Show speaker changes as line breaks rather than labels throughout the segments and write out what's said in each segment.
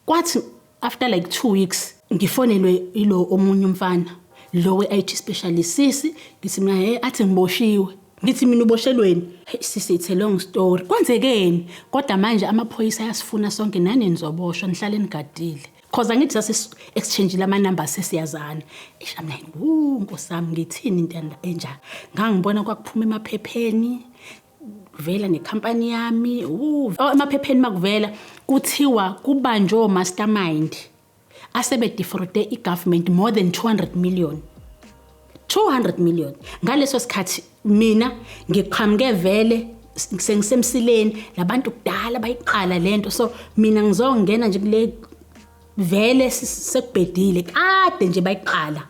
Kwathi after like 2 weeks ngifonelwe ilo omunye umfana lo we-IT specialist. "Sisi," ngithi mina, "Hey." Athi, "Ngiboshiwe." Ngithi mina, "Uboshelweni?" "Hey sisi, it's a long story. Kwenzekeni kodwa manje amaphoyisa ayasifuna sonke, nani nizoboshwa, nihlale nigadile," 'cause angithi sase exchange lama numbers, sesiyazana. Eish, I'm like, "Wu nkosi yami, ngithini into enja?" Ngangibona kwakuphuma emaphepheni, vela nekhampani yami. Oh, emaphepheni makuvela kuthiwa kubanjwe mastermind asebe defraud i-government more than 200 million, 200 million. Ngaleso sikhathi mina ngiqhamuke vele sengisemsileni labantu kudala bayiqala lento, so mina ngizongena nje kule vele sekubhedile, kade nje bayiqala.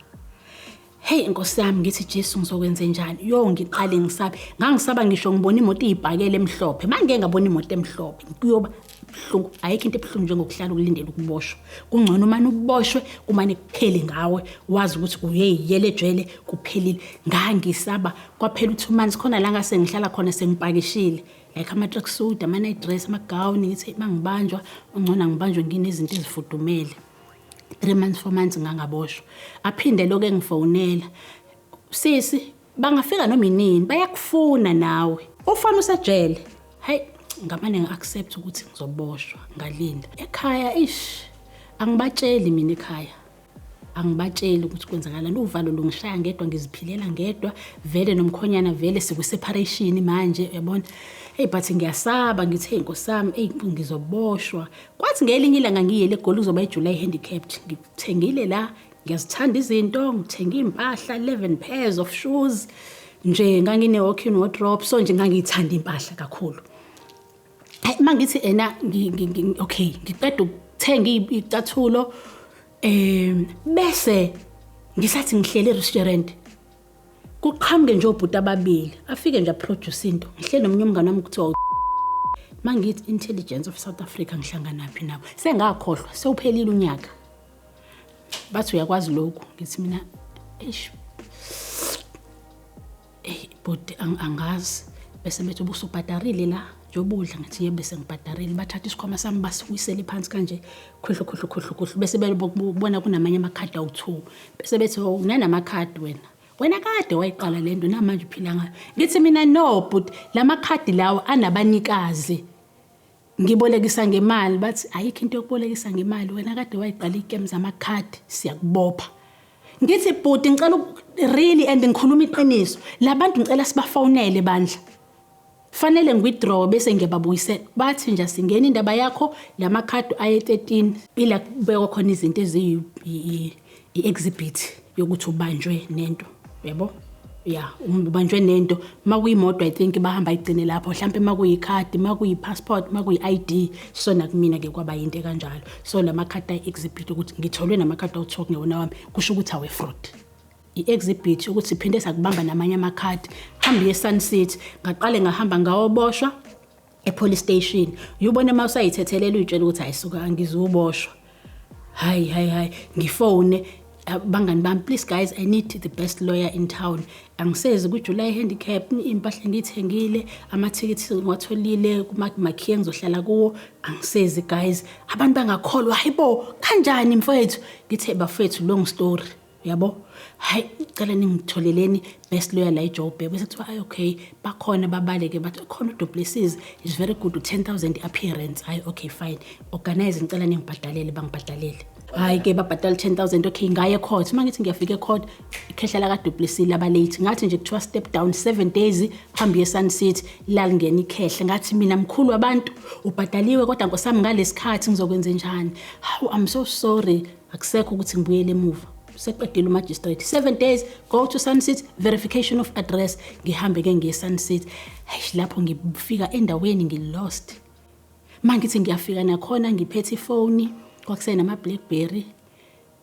Hey nkosi yami, ngithi, "Jesu, ngizokwenza njani?" Yo, ngiqale ngisabe, ngangisaba ngisho ngibona imoto iyibhakele emhlophe. Mangeke ngabona imoto emhlophe, kuyoba buhlungu. Ayikho into ebuhlungu njengokuhlala ukulindela ukuboshwa. Kungcono umane uboshwe, kumane kuphele ngawe, wazi ukuthi uyeyiyele ejele, kuphelile. Ngangisaba. Kwaphela u-2 months khona la ngase ngihlala khona, sengipakishile like ama-tracksuit, ama-night dress, amagawuni. Ngithi mangibanjwa, ungcono ngibanjwe nginezinto ezifudumele. 3 months, 4 months ngangaboshwa. Aphinde lokho engifonela, "Sisi, bangafika noma inini, bayakufuna nawe, ufana usejele." Hayi, ngamane ngi-accept ukuthi ngizoboshwa, ngalinda. Ekhaya, ish, angibatsheli mina ekhaya, angibatsheli ukuthi kwenzakalani. Uvalo lungishaya ngedwa, ngiziphilela ngedwa vele nomkhonyana, vele siku-separation manje, uyabona. Hey, but ngiyasaba, ngithi, "Hey nkosi yami, hey, ngizoboshwa." Kwathi ngelinye ilanga ngiyele eGoli, kuzoba iJuly handicapped, ngithengile la, ngiyazithanda izinto, ngithenga iy'mpahla, 11 pairs of shoes nje. Ngangine walk-in wardrobe, so nje ngangiyithanda impahla kakhulu. Hayi, mangithi ena okay, ngiqeda ukuthenga iy'cathulo, bese ngisathi ngihlele e-restaurant, kuqhamuke nje obhuti ababili, afike nje aproduce into. Ngihleli nomunye umngane wami kuthiwa. Mangithi Intelligence of South Africa, ngihlanganaphi nabo? Sengakhohlwa, sewuphelile unyaka. Bathi, "Uyakwazi lokhu?" Ngithi mina, "Eish, eh bhuti, angazi." Bese bethi, "Ubusubhadarile la njengoba udla?" Ngithi, "Yebo, bese ngibhadarile." Bathatha isikhwama sami, basiwisele phansi kanje, khuhlu khuhlu khuhlu khuhlu, bese bebona kunamanye amakhadi awu-2. Bese bethi, "Oh, unanamakhadi wena, wena kade wayiqala le nto, namanje uphila ngayo." Ngithi mina, "No but la makhadi lawa anabanikazi, ngibolekisa ngemali." Bathi, "Ayikho into yokubolekisa ngemali, wena kade wayiqala iy'kemu zamakhadi, siyakubopha." Ngithi, "Bhuti, ngicela really, and ngikhuluma iqiniso, labantu ngicela sibafonele bandla, fanele ngi-withdraw bese ngiyababuyisela." Bathi nje, "Singena indaba yakho." Lamakhadi aye-13 ila kubekwa khona izinto eziyi-exhibit yokuthi ubanjwe nento, yabo ya, ubanjwe nento. Makuyimoto, I think bahamba igcine lapho, mhlambe makuyikhadi, makuyi-passport, makuyi-ID. So nakumina ke kwaba yinto kanjalo. So la makhadi ayi-exhibit ukuthi ngitholwe namakhadi awu-2 ngewona wami, kusho ukuthi awe-fraud, i-exhibit ukuthi siphinde sakubamba namanye amakhadi. Hambe uye Sun City. Ngaqale ngahamba ngawoboshwa e-police station. Uyubone uma usayithethelela, uyitshela ukuthi ayisuka, angizuboshwa. Hayi hayi hayi, ngifone abangani bami, "Please guys, I need the best lawyer in town. Angisezi ku-July handicap, iy'mpahla engiyithengile, amathikithi ngiwatholile kumakhiye ngizohlala kuwo, angisezi guys." Abantu bangakholwa, "Hayibo, kanjani mfowethu?" Ngithe, "Bafethu, long story, yabo. Hayi, cela ningitholeleni best lawyer la eJoburg." Bese kuthiwa, "Hayi, okay, bakhona." Babaleke, bathi khona uDu Plessis is very good, 10,000 appearance. Hayi, okay, fine, organize, ngicela ningibhadalele. Bangibhadalele. Hayi ke, babhadala 10,000. Okay, ngaye court. Uma ngithi ngiyafika ecourt, ikhehla laka Du Plessis laba late. Ngathi nje kuthiwa step down 7 days, hambe ye Sun City, lalingena ikhehle. Ngathi mina, "Mkhulu wabantu, ubhadaliwe kodwa nkosami, ngalesikhathi ngizokwenza njani? Hawu, I'm so sorry." Akusekho ukuthi ngibuyele emuva, seqedile umagistrate, 7 days, go to Sun City, verification of address. Ngihambe ke ngiye Sun City. Hayi, lapho ngifika endaweni ngi-lost. Mangithi ngiyafika nakhona, ngiphethe ifoni, kwakusena BlackBerry.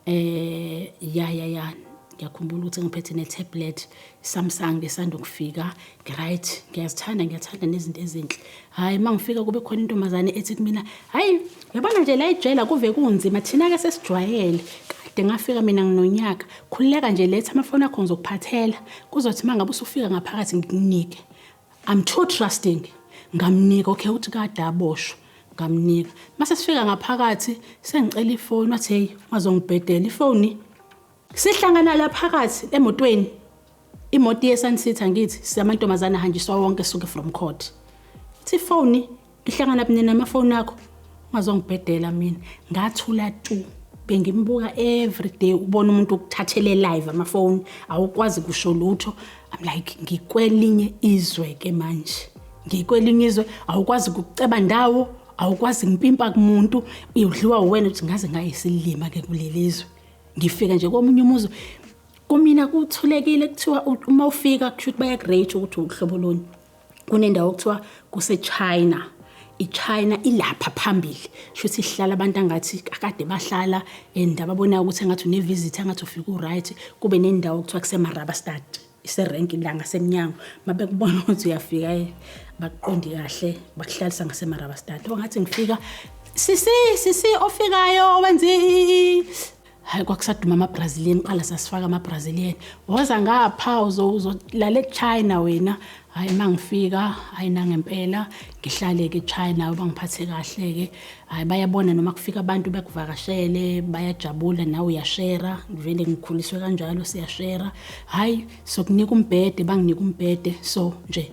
Ya ya ya, ngiyakhumbula ukuthi ngiphethe ne-tablet Samsung esanda ukufika. Right, ngiyazithanda, ngiyathanda nezinto ezinhle. Hayi, mangifika kube khona intombazane ethi kumina, "Hayi, uyabona nje la ejela kuve kunzima, thina ke sesijwayele, kade ngafika mina nginonyaka. Khululeka nje, letha amafoni akho, ngizokuphathela, kuzothi mangabe usufika ngaphakathi ngikunike." I'm too trusting, ngamnika. Okay, uthi kade aboshwa. Ngamnika. Mase sifika ngaphakathi sengicela ifoni, wathi hey, ungazongibhedela ifoni. Sihlangana la phakathi emotweni. Imoto ye-Sun City, angithi siyamantombazane ahanjiswa wonke suke from court. Ithi ifoni, ngihlangana mina namafoni akho, ungazongibhedela mina. Ngathula tu. Bengimbuka every day, ubona umuntu ukuthathele live amafoni, awukwazi kusho lutho. I'm like, ngikwelinye izwe ke manje. Ngikwelinye izwe, awukwazi ukuceba ndawo, awukwazi ngipimpa kumuntu, udliwa uwena ukuthi ngaze ngayisilima ke kuleli zwe. Ngifika nje komunye umuzi, kumina kuthulekile, kuthiwa uma ufika kusho ukuthi bayaku-rate ukuthi uhlobo loni. Kunendawo okuthiwa kuse-China. I-China ilapha phambili, shuthi ihlala abantu angathi akade bahlala and ababonayo ukuthi engathi une-visit, engathi ufika u-right. Kube nendawo okuthiwa kuseMarabastad, iserenki la ngasemnyango. Mabekubona ukuthi uyafika, bakuqondi kahle, bakuhlalisa ngaseMarabastad. Ongathi ngifika, sisi sisi ofikayo wenza, hayi, kwakusaduma ama-Brazilian qala, sasifaka ama-Brazilian, woza ngapha uzolala e-China wena. Hayi, uma ngifika, hayi, nangempela ngihlale-ke e-China, bangiphathe kahle-ke. Hayi, bayabona noma kufika abantu bekuvakashele, bayajabula, nawe uyashera, vele ngikhuliswe kanjalo, siyashera. Hayi, sokunika umbhede, banginika umbhede, so nje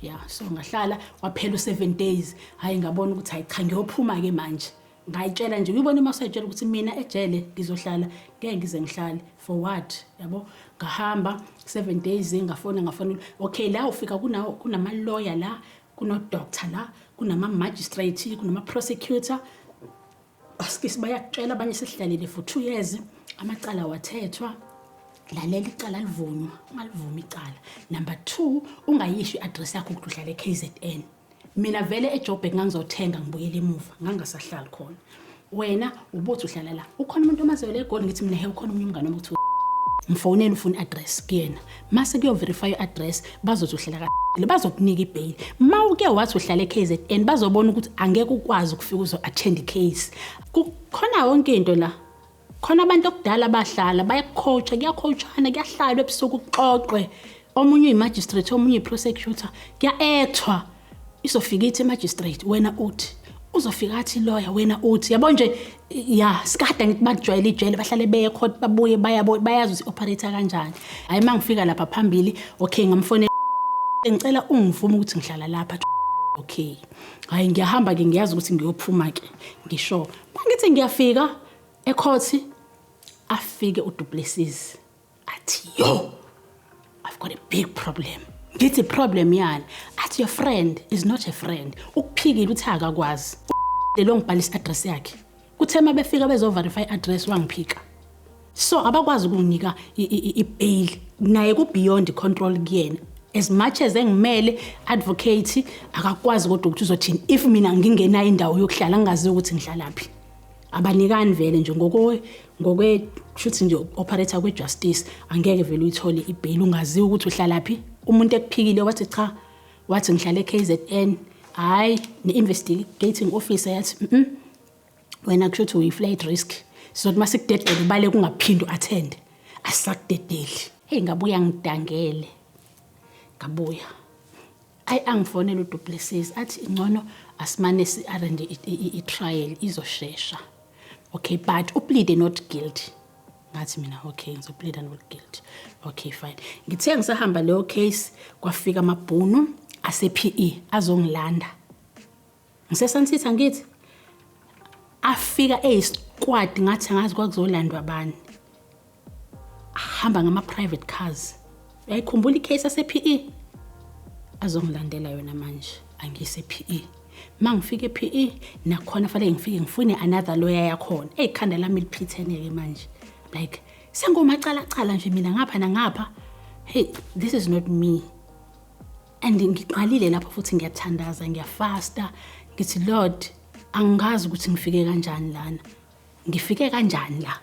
ya, so ngahlala waphela u-7 days. Hayi, ngabona ukuthi hayi cha, ngiyophuma-ke manje. Ngayitshela nje, uyibona uma usayitshela ukuthi mina ejele ngizohlala, ngeke ngize ngihlale for what, yabo. Ngahamba 7 days, ngafona, ngafona. Okay, la ufika kunawo, kunama-lawyer la, kuno-doctor la, kunama-magistrate, kunama-prosecutor. Asikisi bayakutshela, abanye sesihlalile for 2 years, amacala wathethwa. Lalela, icala livunywa, ungalivumi icala. Number 2, ungayisho i-address yakho ukuthi uhlala e-KZN. Mina vele eJoburg ngangizothenga ngibuyele emuva, ngangasahlali khona. Wena ubuthi uhlala la, ukhona umuntu omaziyo la eGoli? Ngithi mina, he, ukhona omunye umngane wami ukuthi mfonele ufuna i-address kuyena. Mase kuyo-verify i-address, bazothi uhlala ka, bazokunika i-bail. Ma uke wathi uhlala e-KZN, bazobona ukuthi angeke ukwazi ukufika uzo-attend i-case. Kukhona yonke into la, khona abantu okudala bahlala bayaku-coacha, kuya-coachana, kuyahlalwa ebusuku kuxoxwe, omunye uyi-magistrate, omunye uyi-prosecutor, kuya-actwa. Izofika ithi i-magistrate, wena uthi, uzofika athi lawyer, wena uthi, yabo nje ya, sikade ngithi bakujwayele ijele, bahlale beye court, babuye, bayabo, bayazi ukuthi operate kanjani. Hayi, uma ngifika lapha phambili, okay, ngamfonela, ngicela ungivume ukuthi ngihlala lapha. Okay, hayi, ngiyahamba ke, ngiyazi ukuthi ngiyophuma ke, ngisho mangithi ngiyafika ecourt, afike uDu Plessis, athi, "Yo, I've got a big problem." Ngithi, "Problem yani?" Athi, "Your friend is not a friend, ukuphikile uthi akakwazi lelo ngibhalisa i-address yakhe. Kuthe uma befika bezo-verify i-address, wangiphika, so abakwazi ukunginika i-bail. Naye ku-beyond control kuyena, as much as engimele advocate, akakwazi kodwa ukuthi uzothini if mina ngingenayo indawo yokuhlala, ngingaziyo ukuthi ngihlalaphi. Abanikani vele nje ngokwe shuthi nje operator kwe-justice, angeke vele uyithole i-bail ungaziwa ukuthi uhlalaphi. Umuntu ekuphikile wathi cha, wathi ngihlala e-KZN. Hhayi, ne-investigating officer yathi, wena kusho ukuthi uyi-flight risk, sizothi uma sikudedela ubaleke, ungaphinde u-attend, asisakudedeli." Heyi, ngabuya ngidangele, ngabuya. Ayi, angifonela uDu Plessis, athi ngcono asimane si-arrange i-trial, izoshesha. Okay, but u-plead not guilty. Ngathi mina, okay, ngizo-plead not guilty. Okay, fine. Ngithe ngisahamba leyo case, kwafika amabhunu ase-PE azongilanda ngiseSun City. Angithi afika eyi-squad, ngathi angazi kwakuzolandwa bani, ahamba ngama-private cars. Uyayikhumbula i-case yase-PE? Azongilandela yona manje, angiyise e-PE. Ma ngifika e-PE nakhona, fanele ngifike ngifune another lawyer yakhona. Eyikhanda lami liphitheneke manje, like sengomacalacala nje mina ngapha nangapha. Hey, this is not me. And ngiqalile lapho futhi ngiyathandaza, ngiyafasta, ngithi, "Lord, angazi ukuthi ngifike kanjani lana, ngifike kanjani la."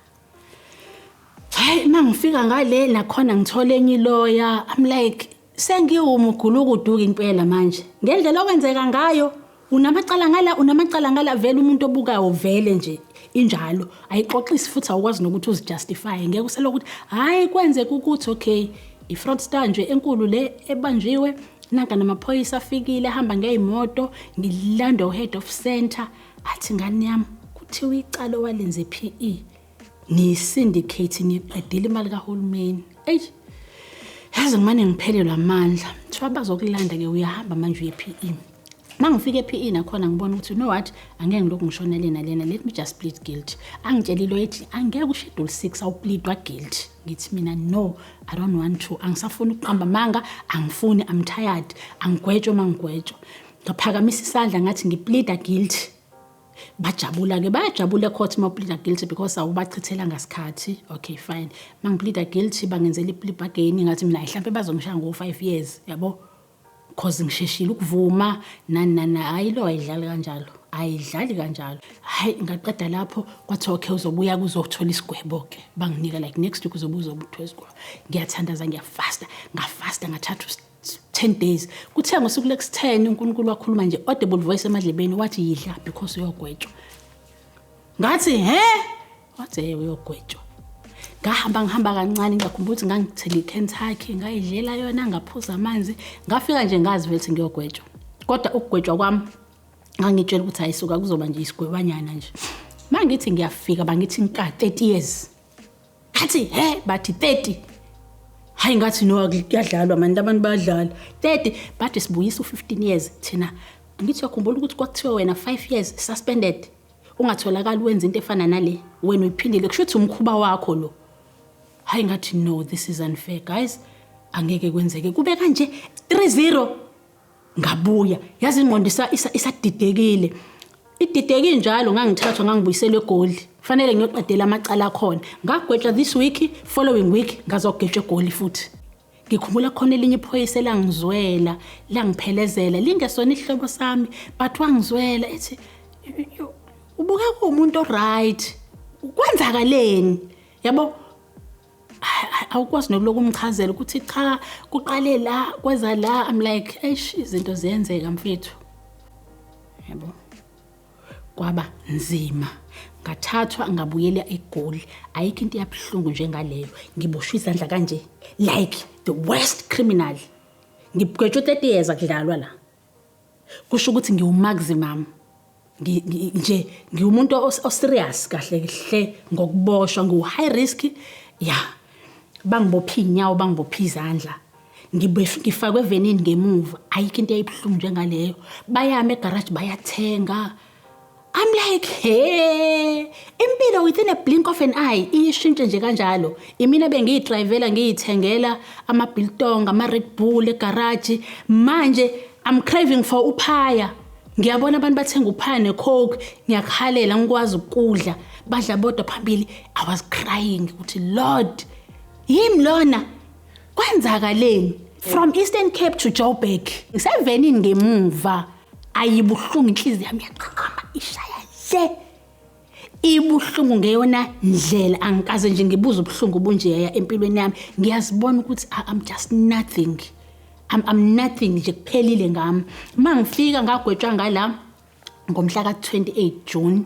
Hayi, mangifika ngale nakhona ngithola enye lawyer. I'm like, sengiwumgulukudu impela manje ngendlela okwenzeka ngayo, unamacala ngala, unamacala ngala. Vele umuntu obukayo vele nje injalo, ayixoxisi futhi awukwazi nokuthi uzi-justify. Ngeke usele ukuthi hayi, kwenzeka ukuthi okay, i-fraudster nje enkulu le ebanjiwe. Nanka namaphoyisa afikile, ahamba ngey'moto, ngilandwa u-head of center, athi ngane yami kuthiwa icala owalenze PE niyi-syndicate, niqedile imali kahulumeni. Eyi, yazi ngimane ngiphelelwa amandla. Kuthiwa bazokulanda-ke, uyahamba manje uye e-PE. Uma ngifika e-PE nakhona ngibona ukuthi you know what, angeke ngilokhu ngishona lena lena, let me just plead guilty. Angitshelile ethi angeke u-schedule 6 awupleadwa guilty. Ngithi mina no, I don't want to, angisafuni ukuqamba amanga, angifuni, I'm tired, angigwetshwe uma ngigwetshwa. Ngaphakamisa isandla ngathi ngipleada guilty. Bajabula-ke, bayajabula ecourt uma upleada guilty because awubachithelanga sikhathi. Okay, fine. Uma ngipleada guilty bangenzela i-plea bargain, ngathi mina hlampe bazongishaya ngo-5 years, yabo, cause ngisheshile ukuvuma nani nani. Hayi, lo ayidlali kanjalo, ayidlali kanjalo. Hayi, ngaqeda lapho, kwathiwa okay, uzobuya kuzothola isigwebo-ke. Banginika like next week uzobuya uzobuthola isigwebo. Ngiyathandaza, ngiyafasta, ngafasta ngathatha 10 days. Kuthe ngosuku lwesi-10 uNkulunkulu wakhuluma nje audible voice emadlebeni, wathi yidla because uyogwetshwa. Ngathi he, wathi hey, uyogwetshwa. Ngahamba, ngihamba kancane, ngiyakhumbula ukuthi ngangithela iKentucky, ngayidlela yona, ngaphuza amanzi, ngafika nje ngazi vele ukuthi ngiyogwetshwa. Kodwa ukugwetshwa kwami ngangitshela ukuthi ayisuka kuzoba nje isigwebanyana nje. Mangithi ngiyafika bangithi nka 30 years. Ngathi he, bathi 30. Hayi, ngathi no, kuyadlalwa manje, abantu bayadlala. 30, bathi sibuyisa u15 years thina. Ngithi uyakhumbula ukuthi kwakuthiwa wena 5 years suspended, ungatholakali wenza into efana nale, wena uyiphindile, kusho ukuthi umkhuba wakho lo. Hayi, ngathi no, this is unfair guys, angeke kwenzeke kube kanje. 3-0 ngabuya, yazi ingqondo isadidekile, idideke njalo. Ngangithathwa ngangibuyiselwa eGoli, kufanele ngiyoqedela amacala akhona. Ngagwetshwa this week, following week ngazogwetshwa eGoli futhi. Ngikhumbula khona elinye iphoyisa elangizwela, langiphelezela, lingesona isihlobo sami but wangizwela, ethi ubukeka uwumuntu oright, kwenzakaleni, yabo? Awukwazi nokuloku umchazela ukuthi cha, kuqale la kweza la. I'm like, eish, izinto ziyenzeka mfethu, yabo. Kwaba nzima, ngathathwa ngabuyela eGoli. Ayikho into yabuhlungu njengaleyo, ngiboshwe izandla kanje like the worst criminal, ngigwetshwe 30 years. Akudlalwa la, kusho ukuthi ngiwu-maximum nje, ngiwumuntu o-serious kahle hle ngokuboshwa, ngiwu-high risk ya. Bangibopha iy'nyawo, bangibopha izandla, ngifakwe evenini ngemuva. Ayikho into eyayibuhlungu njengaleyo. Bayama egaraji bayathenga. I'm like, hey, impilo within a blink of an eye iyishintshe nje kanjalo. Imina bengiyidrayivela, ngiyithengela ama-biltong, ama-Red Bull egaraji. Manje I'm craving for uphaya. Ngiyabona abantu bathenga uphaya ne-Coke, ngiyakhalela, ngikwazi ukudla. Badla bodwa phambili. I was crying ukuthi Lord, yimi lona, kwenzakaleni? From Eastern Cape to Joburg, ngisevenini ngemuva. Ayibuhlungu, inhliziyo yami yaqhaqhamba, ishaya le, ibuhlungu ngeyona ndlela angikaze nje ngibuze ubuhlungu obunjeya empilweni yami. Ngiyazibona ukuthi I'm just nothing, I'm nothing nje, kuphelile ngami. Uma ngifika ngagwetshwa ngala ngomhla ka-28 June,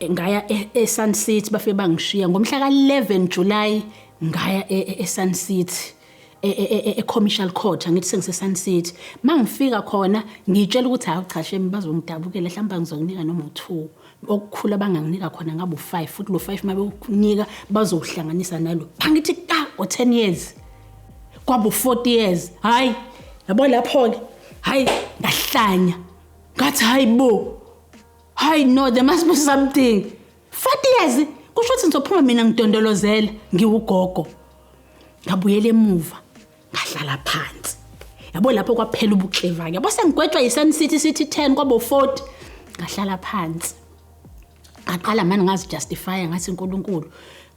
ngaya e-Sun City, bafike bangishiya. Ngomhla ka-11 July ngaya e-Sun City, e-commercial court. Angithi sengise-Sun City, mangifika khona ngiyitshela ukuthi hawu cha shame, bazongidabukela, mhlawumbe ngizokunika noma u-2, okukhulu abanganginika khona ngabe u-5, futhi lo 5 mabewukunika bazowuhlanganisa nalo. Bangithi ka o-10 years, kwaba u-40 years. Hayi, yabo lapho-ke, hayi, ngahlanya, ngathi hayi bo, hayi no, there must be something. 40 years kusho ukuthi ngizophuma mina ngidondolozela, ngiwugogo. Ngabuyela emuva, ngahlala phansi, yabo. Lapho kwaphela ubuclever-ke, yabo. Sengigwetshwa yi-Sun City, City 10 kwabo 40. Ngahlala phansi, ngaqala mani ngazijustifya, ngathi uNkulunkulu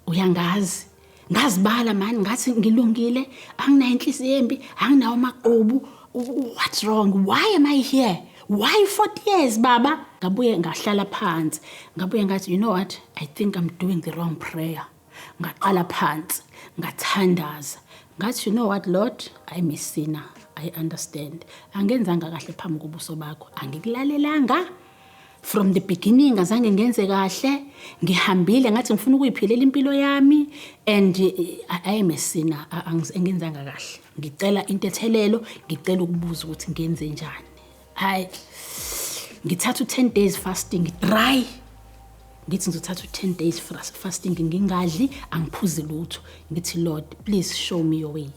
uyangazi. Ngazibala mani, ngathi ngilungile, anginayo inhliziyo embi, anginawo amaqobu. What's wrong? Why am I here? Why 40 years, baba? Ngabuye ngahlala phansi, ngabuye ngathi you know what, I think I'm doing the wrong prayer. Ngaqala phansi, ngathandaza, ngathi you know what, Lord, I'm a sinner, I understand, angenzanga kahle phambi kobuso bakho, angikulalelanga. From the beginning azange ngenze kahle. Ngihambile ngathi ngifuna ukuyiphilela impilo yami and I am a sinner, angenzanga kahle. Ngicela intethelelo, ngicela ukubuza ukuthi ngenze njani. Hayi, ngithatha u-10 days fasting dry. Ngithi ngizothatha u-10 days fasting, ngingadli, angiphuzi lutho. Ngithi, "Lord, please show me your way.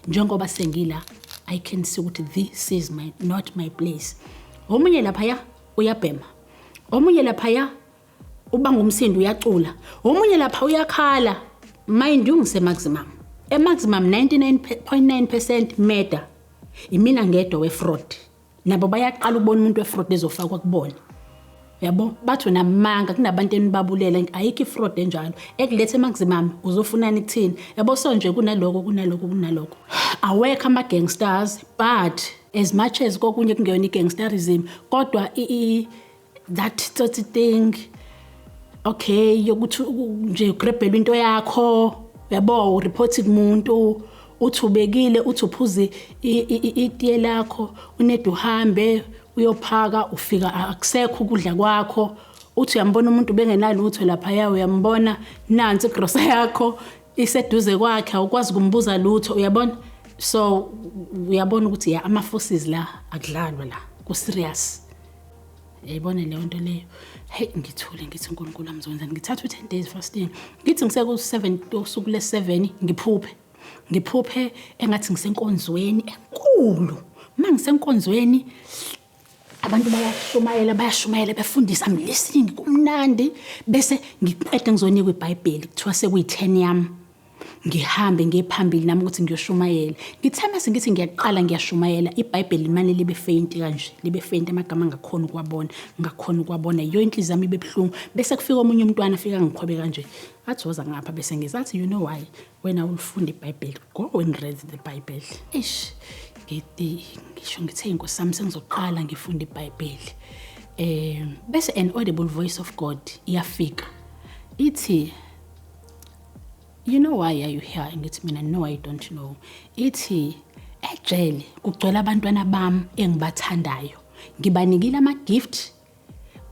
Njengoba sengila, I can see ukuthi this is not my place." Omunye laphaya uyabhema, omunye laphaya ubanga umsindo, uyacula, omunye lapha uyakhala. Mind you, ngise-maximum, e-maximum 99.9% murder. Imina ngedwa we-fraud. Nabo bayaqala ukubona umuntu we-fraud ezofakwa kubona, yabo. Bathi unamanga, kunabantu enibabulela, ayikho i-fraud enjalo ekulethe e-maximum, uzofunani kuthini, yabo? So nje kunaloko, kunaloko, kunaloko. Awekho ama-gangsters, but as much as kokunye kungeyona i-gangsterism, kodwa that tsotsi thing, okay, yokuthi nje ugrabhelwe into yakho, yabo, ureport kumuntu, uthi ubekile, uthi uphuze itiye lakho, unede uhambe uyophaka, ufika akusekho ukudla kwakho. Uthi uyambona umuntu bengenalutho laphaya, uyambona nansi igrosa yakho iseduze kwakhe, awukwazi kumbuza lutho, uyabona? So uyabona ukuthi ya, ama-forces la akudlalwa la, ku-serious, yayibona leyo nto leyo. Hey, ngithule, ngithi, "Unkulunkulu amzowenzani?" Ngithatha u-10 days fasting. Ngithi ngiseku-7, usuku le-7, ngiphuphe engathi ngisenkonzweni enkulu. Uma ngisenkonzweni, abantu bayashumayela, bayashumayela, befundisa. I'm listening, kumnandi. Bese ngiqede, ngizonikwa iBhayibheli, kuthiwa sekuyi-10 yami, ngihambe ngiye phambili nami ukuthi ngiyoshumayela. Ngithe mase ngithi ngiyaqala ngiyashumayela, iBhayibheli limane libe faint kanje, libe faint, amagama angakhona ukuwabona, ngakhona ukuwabona. Yiyo inhliziyo yami ibe buhlungu. Bese kufika omunye umntwana, afika ngikhwebe kanje, athi, "Woza ngapha." Bese ngizathi, "You know why wena ulifunda iBhayibheli? Go and read the Bible." Eish, ngithi ngisho ngithe, "Inkosi sami, sengizoqala ngifunda iBhayibheli." Bese an audible voice of God iyafika, ithi, "You know why are you here?" Ngithi mina, "No, I don't know." Ithi, "Ejele kugcwele abantwana bami engibathandayo, ngibanikile ama-gift,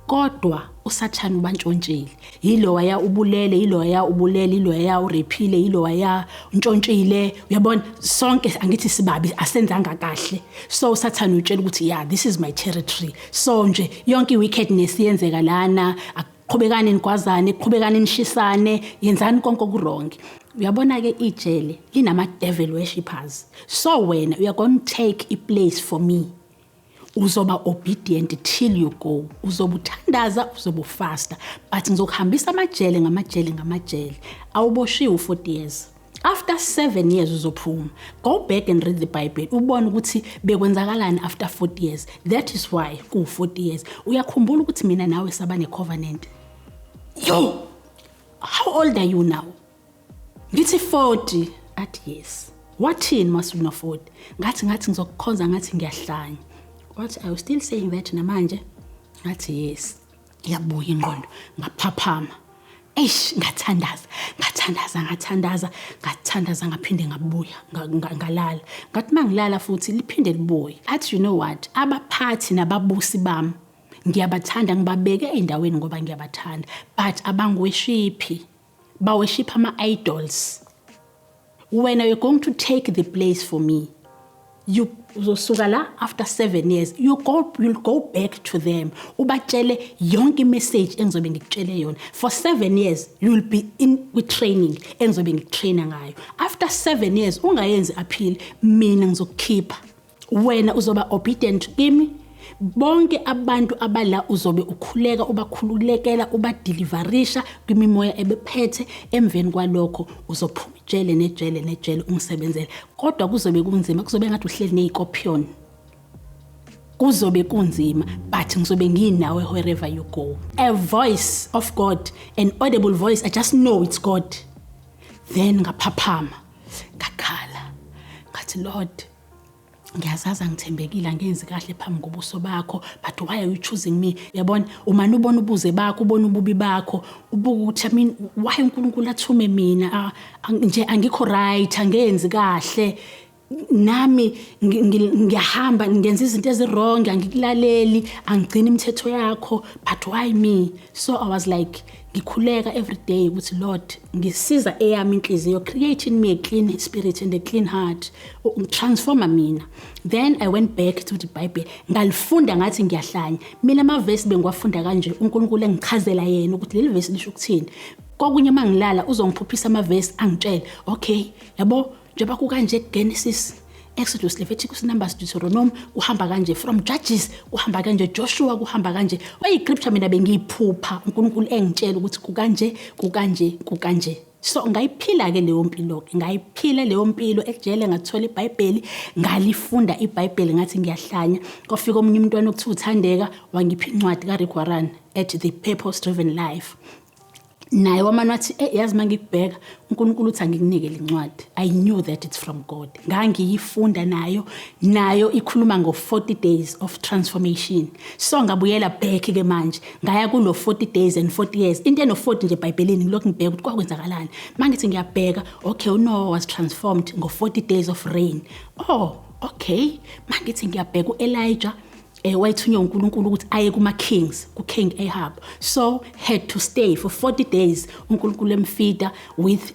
kodwa usathane ubantshontshile. Yilo waya ubulele, yilo waya ubulele, yilo waya urephile, yilo waya untshontshile. Uyabona, sonke angithi sibabi, asenzanga kahle. So usathane utshela ukuthi, yeah, this is my territory. So nje yonke i-wickedness iyenzeka lana. Qhubekani nigwazane, qhubekani nishisane, yenzani konke oku-wrong. Uyabona-ke, ijele linama-devil worshippers. So wena you are going to take a place for me. Uzoba obedient till you go. Uzoba uthandaza, uzoba ufasta, but ngizokuhambisa amajele ngamajele ngamajele. Awuboshiwe u-40 years. After 7 years uzophuma. Go back and read the Bible, ubone ukuthi bekwenzakalani after 40 years. That is why ku-40 years. Uyakhumbula ukuthi mina nawe saba ne-covenant? Yo, how old are you now?" Ngithi, "40." Athi, "Yes. Wathini masuna 40?" Ngathi ngizokukhonza. Ngathi ngiyahlanya. Wathi, "Are you still saying that namanje?" Ngathi, "Yes." Yabuya ingqondo, ngaphaphama. Eish, ngathandaza, ngathandaza, ngathandaza, ngathandaza, ngaphinde ngabuya ngalala. Ngathi mangilala futhi liphinde libuye. Athi, "You know what? Abaphathi nababusi bami ngiyabathanda, ngibabeke ey'ndaweni ngoba ngiyabathanda, but abangiworshiphi, baworship ama-idols. Wena, you're going to take the place for me. You uzosuka la after 7 years. You'll go back to them, ubatshele yonke imessage engizobe ngikutshele yona. For 7 years you'll be in with training engizobe ngikutraina ngayo. After 7 years ungayenzi appeal, mina ngizokukhipha. Wena uzoba obedient kimi. Bonke abantu abala uzobe ukhuleka, ubakhululekela, ubadeliverisha kwimimoya ebephethe. Emveni kwalokho uzophuma ijele nejele nejele, ungisebenzele. Kodwa kuzobe kunzima, kuzobe ngathi uhleli ney'scorpion, kuzobe kunzima, but ngizobe nginawe wherever you go." A voice of God, an audible voice, I just know it's God. Then ngaphaphama, ngakhala, ngathi, "Lord, ngiyazazi angithembekile, angenzi kahle phambi kobuso bakho, but why are you choosing me?" Yabona, umane ubona ubuze bakho, ubona ububi bakho, ubuka ukuthi, I mean, why uNkulunkulu athume mina? Nje angikho right, angenzi kahle. Nami ngiyahamba ngenza izinto ezi-wrong, angikulaleli, angigcini imithetho yakho, but why me? So I was like, ngikhuleka every day ukuthi, "Lord, ngisiza eyami inhliziyo, create in me a clean spirit and a clean heart, transforma mina." Then I went back to the Bible, ngalifunda ngathi ngiyahlanya mina. Amavesi bengiwafunda kanje, uNkulunkulu engichazela yena ukuthi leli vesi lisho ukuthini. Kokunye uma ngilala uzongiphuphisa amavesi, angitshele, "Okay, yabo, njengoba kukanje, Genesis, Exodus, Leviticus, Numbers, Deuteronomy kuhamba kanje, from Judges kuhamba kanje, Joshua kuhamba kanje." Oyi-scripture mina bengiyiphupha, uNkulunkulu engitshela ukuthi kukanje, kukanje, kukanje. So ngayiphila-ke leyo mpilo-ke, ngayiphila leyo mpilo ejele. Ngathola iBhayibheli, ngalifunda iBhayibheli ngathi ngiyahlanya. Kwafika omunye umntwana okuthiwa uThandeka, wangipha incwadi kaRick Warren at The Purpose Driven Life. Naye wamane wathi, "Yazi, uma ngikubheka, uNkulunkulu uthi angikunike le ncwadi." I knew that it's from God. Ngangiyifunda nayo, nayo ikhuluma ngo-40 days of transformation. So ngabuyela back-ke manje, ngaya kulo 40 days and 40 years, into eno-40 nje eBhayibhelini. Ngilokhu ngibheka ukuthi kwakwenzakalani. Uma ngithi ngiyabheka, okay, uNoah was transformed ngo-40 days of rain. Oh, okay. Uma ngithi ngiyabheka, u-Elijah wayethunywe uNkulunkulu ukuthi aye kuma kings, ku King Ahab, so had to stay for 40 days, uNkulunkulu emfeeda with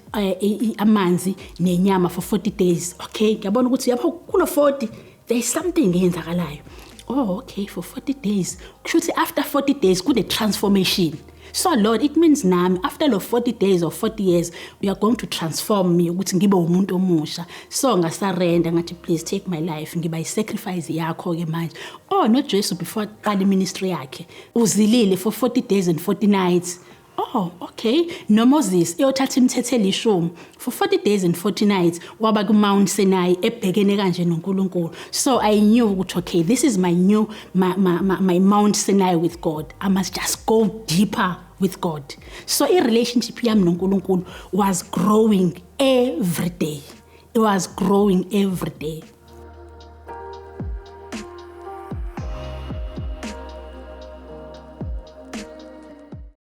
amanzi nenyama for 40 days. Okay, ngiyabona ukuthi yapho kulo 40 there is something eyenzakalayo. Oh, okay, for 40 days kusho ukuthi after 40 days kune transformation. So Lord, it means nami after lo 40 days or 40 years you are going to transform me ukuthi ngibe umuntu omusha. So ngasurrender, ngathi, "Please take my life, ngiba i-sacrifice yakho ke manje." Oh, noJesu before aqala iministry yakhe uzilile for 40 days and 40 nights. Oh, okay. NoMoses eyothatha imithetho elishumi for 40 days and 40 nights waba ku Mount Sinai ebhekene kanje noNkulunkulu. So I knew ukuthi, okay, this is my new my Mount Sinai with God. I must just go deeper with God. So i relationship yami noNkulunkulu was growing every day. It was growing every day.